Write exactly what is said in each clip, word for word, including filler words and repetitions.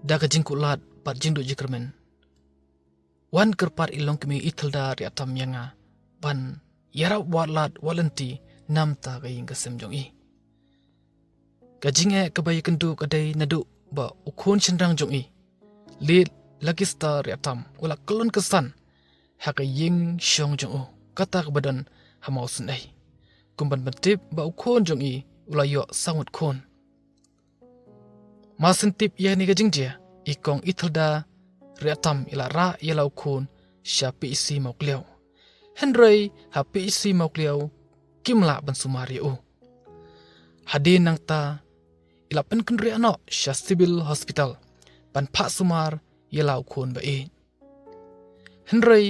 Da ka jingkulat bad jingduh jingkyrmen, wan kyrpad i longkmie i Thilda Riatam ïa nga ban ïarap wad lad wad lynti namta ka ïing ka sem jong i. Ka jingeh kaba ïakynduh ka dei naduh ba u khun shynrang jong i, Lid Lucky Star Riatam, u la kyllon kynsan ha ka ïing shong jong u, kata kaba don ha Mawsynei. Kum ban pyntip ba u khun jong i u la ïoh saw ngut khun. Mar shen tip ïa kane ka jingjia, i kong i Thilda Riatam i la rah ïa la u khun sha P H C Mawkliaw. Hynrei ha P H C Mawkliaw kim lah ban sumar ïa u. Hadien nangta i la pynkynriah noh sha Civil Hospital ban phah sumar ïa la u khun ba ïeit. Hynrei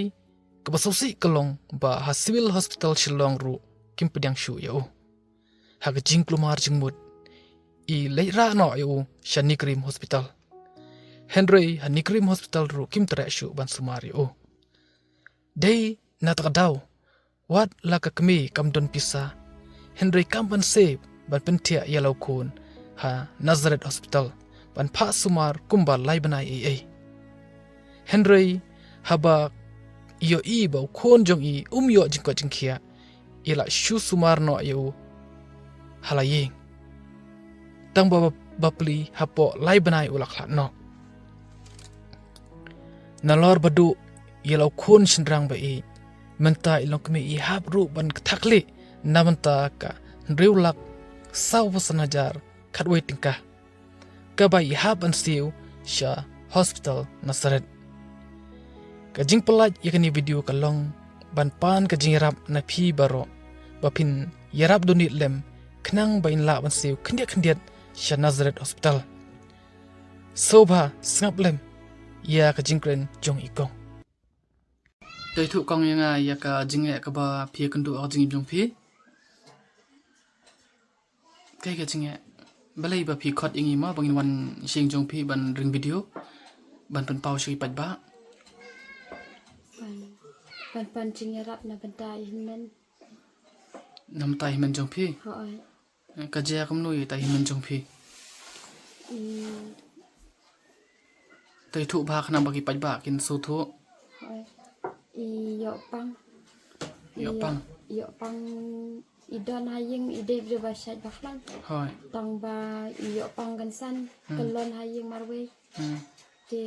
kaba sngewsih ka long ba ha Civil Hospital Shillong ruh kim pdiang shuh ïa u. Ha ka jingkulmar jingmut i leit rah noh ïa u sha NEIGRIHMS Hospital. Hynrei ha NEIGRIHMS Hospital ruh kim treh shuh ban sumar ïa u. Dei na kata ka daw, wat la ka kmie kam don pisa, hynrei kam banse ban pynthiah ïa la u khun ha Nazareth Hospital ban phah sumar kumba lai bnai ei ei. Hynrei haba i ïohi ba u khun jong i um ïoh jingkoit jingkhiah, i la shu sumar noh ïa u ha la ïing. Tang ba bapli hapoh lai bnai u la khlad noh. Nalor ba duh ïa la u khun shynrang ba ïeit, mynta i longkmie i hap ruh ban kthah khlieh na bynta ka hynriew lak saw phew san hajar khatwei tyngka, kaba i hap ban siew sha Hospital Nazareth. Ka jingpyllait ïa kane video ka long ban pan ka jingïarap na phi baroh ba phin ïarap donate lem khnang ba in lah ban siew khyndiat khyndiat sha Nazareth Hospital. Sngewbha sngap lem ïa ka jingkren jong i kong. To ïathuh kong ïa nga ïa ka jingeh kaba phi ïakynduh ha ka jingim jong phi. Kaei ka jingeh? Balei ba phi khot ïa ngi ma ba ngin wan sha ïing jong phi ban ring video ban pynpaw sha ki paidbah? Ban, ban pan jingïarap na bynta i hynmen. Na bynta i hynmen jong phi? Hooid. Eh, ka jia kumno ïa ita i hynmen jong phi? I To ïathuh bha khnang ba ki paidbah kin sngewthuh. Hooid. I ïoh pang. Ïoh pang. I ïoh pang, i don ha ïing, i dei briew ba shait ba khlaiñ. Hooid. Tang ba i ïoh pang kynsan, hmm, kyllon ha ïing marwei. Hmm. Te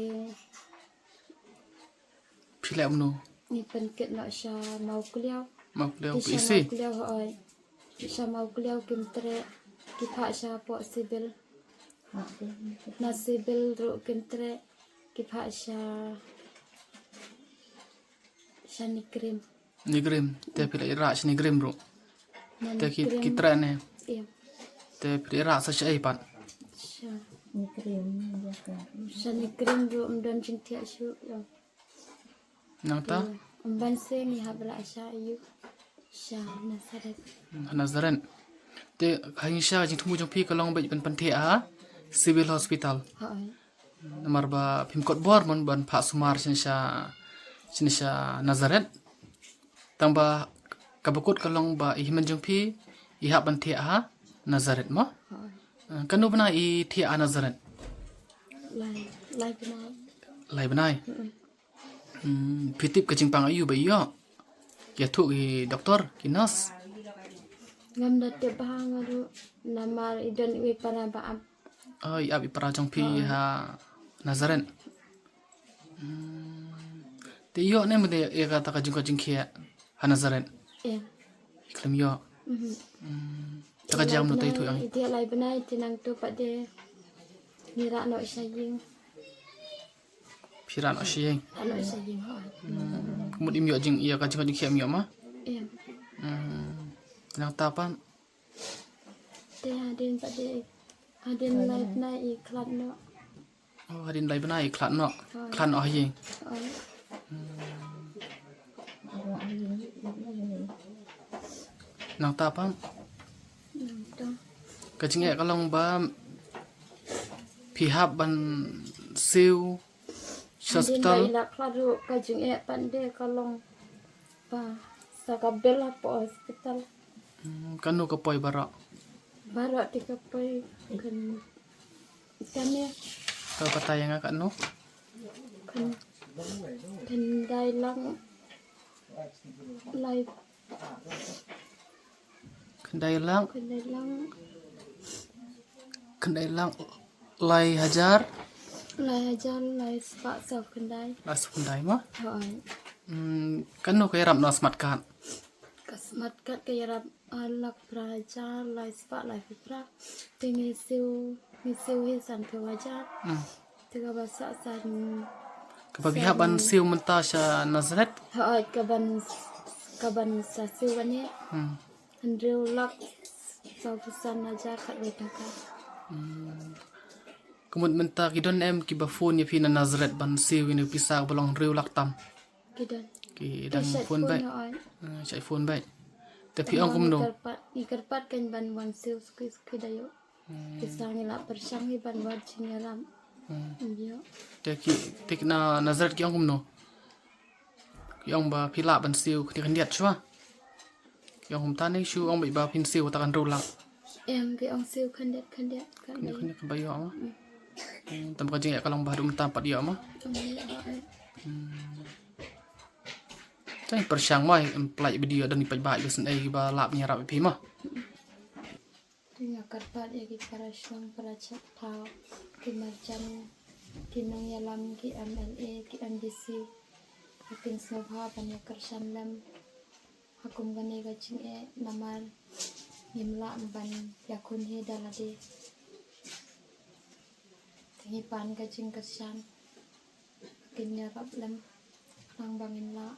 phi leh kumno? Ngi pynkit noh sha Mawkliaw. Mawkliaw, te sha P H C? Mawkliaw, hooid. Sha Mawkliaw kim treh, ki phah sha poh Civil. Na Civil ruh kim treh, ki phah sha, sha NEIGRIHMS. NEIGRIHMS, te phi la rah sha NEIGRIHMS ruh. Na NEIGRIHMS. Te ki, ki treh ne? Ïa. Te phi la rah sa shaei pat? Sha NEIGRIHMS, ïa ka. Sha NEIGRIHMS ruh ym don jingthiah shuh, ïa. Nangta? Ïa. Ym banse ngi hap rah sha ïa u. Sha Nazareth. Hmm, ha Nazareth. Te ha ïing sha jingthmu jong phi ka long beit ban pynthiah ha Civil Hospital. Hooid. Namar ba phim kot bor mon ban phah sumar shane sha, shane sha Nazareth. Tang ba kaba kut ka long ba i hynmen jong phi i hap ban thiah ha Nazareth mo? Hooid. Eh, katno bnai i thiah ha Nazareth? Lai, lai bnai. Lai bnai. Mm-mm. Hmm, phi tip ka jingpang aïu ba i ïoh? Ïathuh ki doktor, ki nurse. Ngam da tip bha nga ruh namar i don iwei i para ba ap. Oh, i ap i para jong phi, oh, ha Nazareth. Hmm. Te ïoh ne em ïa kata ka jingkoit jingkhiah ha Nazareth? Ïa. I khlem ïoh. Mhm. Hmm. Te ka jia kumno te ïathuh ïa ngi. Lai bnai, i thiah lai bnai, te nangta pat de ngi rah noh sha ïing. Phi rah noh sha ïing? Rah noh sha ïing, hooid. Hmm, ka mut im ïoh jing, ïa ka jingkoit jingkhiah im ïoh ma? Em. Hmm. Nangta pat? Te hadien pat de, hadien lai bnai i khlad noh. Oh, hadien lai bnai i khlad noh. Hooid. Khlad noh ha ïing. Hooid. Hmm. Nangta pat? Nangta. Ka jingeh ka long ba phi hap ban siew sha hospital. Hadien ba i la khlad ruh ka jingeh pat de ka long ba sa ka bill hapoh hospital. Hmm, kano ka poi baroh? Baroh te ka poi kan, kane Ka batai ïa nga katno? Khyndai lang lai. Khyndai lang. Khyndai lang. Khyndai lang lai hajar. Lai hajar lai spah saw khyndai. Lai saw khyndai mo? Hooid. Hmm, katno ka ïarap na smart card? Ka smart card ka ïarap, ah, lak phra hajar lai spah lai phra. Te ngi siew, ngi siew hi sanphew hajar. Hmm. Te kaba sah san. Kaba phi hap ban siew mynta sha Nazareth? Hooid, kaban, kaban sa siew kane. Hmm. Hynriew lak saw phew san hajar khatwei tyngka. Hmm. Ka mut mynta ki don em kiba phone ïa phi na Nazareth ban siew ïa une u pisa kaba long hynriew lak tam? Ki don. Ki dang phone beit. Hooid. Ah, shait phone beit. Te phi ong kumno? Ngi kyrpad, ngi kyrpad kan ban wan siew suki suki da ïoh. Hmm. Pisa ngi la pyrshang hi ban wad jingïarap. Hmm. Ym ïoh. Te ki, te ki na Nazareth ki ong kumno? Ki ong ba phi lah ban siew khyndiat khyndiat shuwa. Ki ong kumta ne shu ong ba phin siew ta kan hynriew lak. Em, ki ong siew khyndiat khyndiat. Khyndiat khyndiat kaba ïoh mo. Hmm. Hmm, tang ba ka jingeh ka long ba haduh mynta pat ïoh mo. Ym ïoh, eh. Hmm. Te pyrshang mo, em, pynlait video don i paidbah ba sngewsih ba lah ban ïarap ïa phi mo. Te nga kyrpad ïa ki para shnong para thaw, ki marjan, ki nongïalam, ki M L A, ki M D C, ba kin sngewbha ban ïa kyrshan lem ha kum kane ka jingeh namar ngim lah ban ïakhun hi da lade. Te ngi pan ka jingkyrshan. Kin ïarap lem khnang ba ngin lah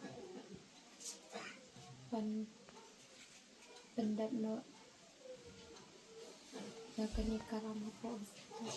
ban pyndep noh ïa kane ka ram hapoh hospital.